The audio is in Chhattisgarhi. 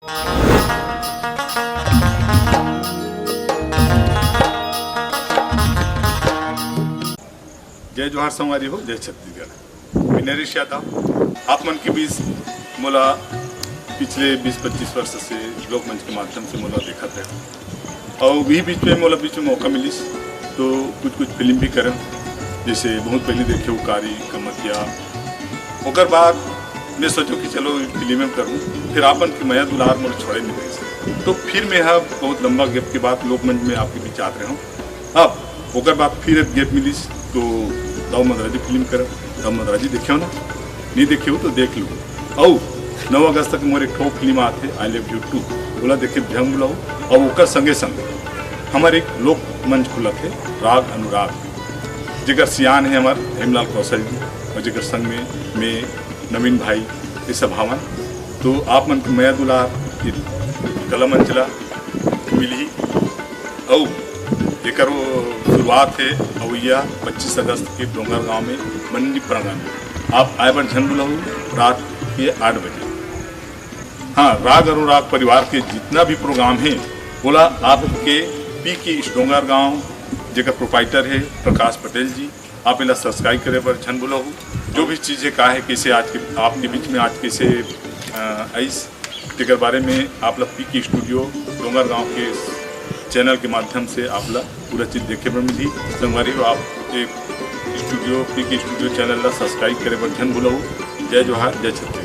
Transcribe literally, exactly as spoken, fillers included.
जय जोहार संगवारी हो, जय छत्तीसगढ़। मैं नरेश यादव, आप मन के बीच मोला पिछले बीस पच्चीस वर्ष से लोकमंच के माध्यम से मोला देखत हे, अउ इही बीच में मोला बीच में मौका मिलिस तो कुछ कुछ फिल्म भी करन, जैसे बहुत पहले देखे हो कारी कमतिया। ओकर बाद मैं सोचो कि चलो फिल्म में करूँ, फिर आप मन के मया दुलार मोला छोड़े नहीं दे, तो फिर मैं ह बहुत लंबा गैप के बाद लोकमंच में आपके बीच आत रहे हूँ। अब ओकर बाद फिर एक गैप मिलिस तो दव मदराजी फिल्म करब, दव मदराजी देखे हो ना, नहीं देखे हो तो देख लो। अउ नौ अगस्त तक मोर एक ठो फिल्म आथे I Love You Two, ओला देखे झन भुलाहू। अउ ओकर संगे संग हमर एक लोक मंच खुलत हे राग अनुराग, जेकर सियान हे हमर हेमलाल कौशल जी, अउ जेकर संग में मैं नवीन भाई, ये सब हवन। तो आप मन के मया दुलार ये कला मंच ला मिलही। अउ एकर वो शुरुआत हे अवइया पच्चीस अगस्त के डोंगरगांव में मंडी प्रांगण में। आप आए बर झन भुलाहू रात के आठ बजे। हाँ, राग अनुराग परिवार के जितना भी प्रोग्राम हे, ओला आपके पी के डोंगरगांव, जेकर प्रोप्राइटर हे प्रकाश पटेल जी, आप एला सब्सक्राइब करे बर झन भुलाहू। जो भी चीज़ हे, का हे, कैसे आज के, आपके बीच में आज कैसे, अ, आइस, तेकर बारे में आप ला पी के स्टूडियो डोंगरगांव के चैनल के माध्यम से आप ला पूरा चीज़ देखे बर मिलही। संगवारी हो, आप एक स्टूडियो, पी के स्टूडियो चैनल ला सब्सक्राइब करे बर झन भुलाहू। जय जोहार, जय छत्तीसगढ़।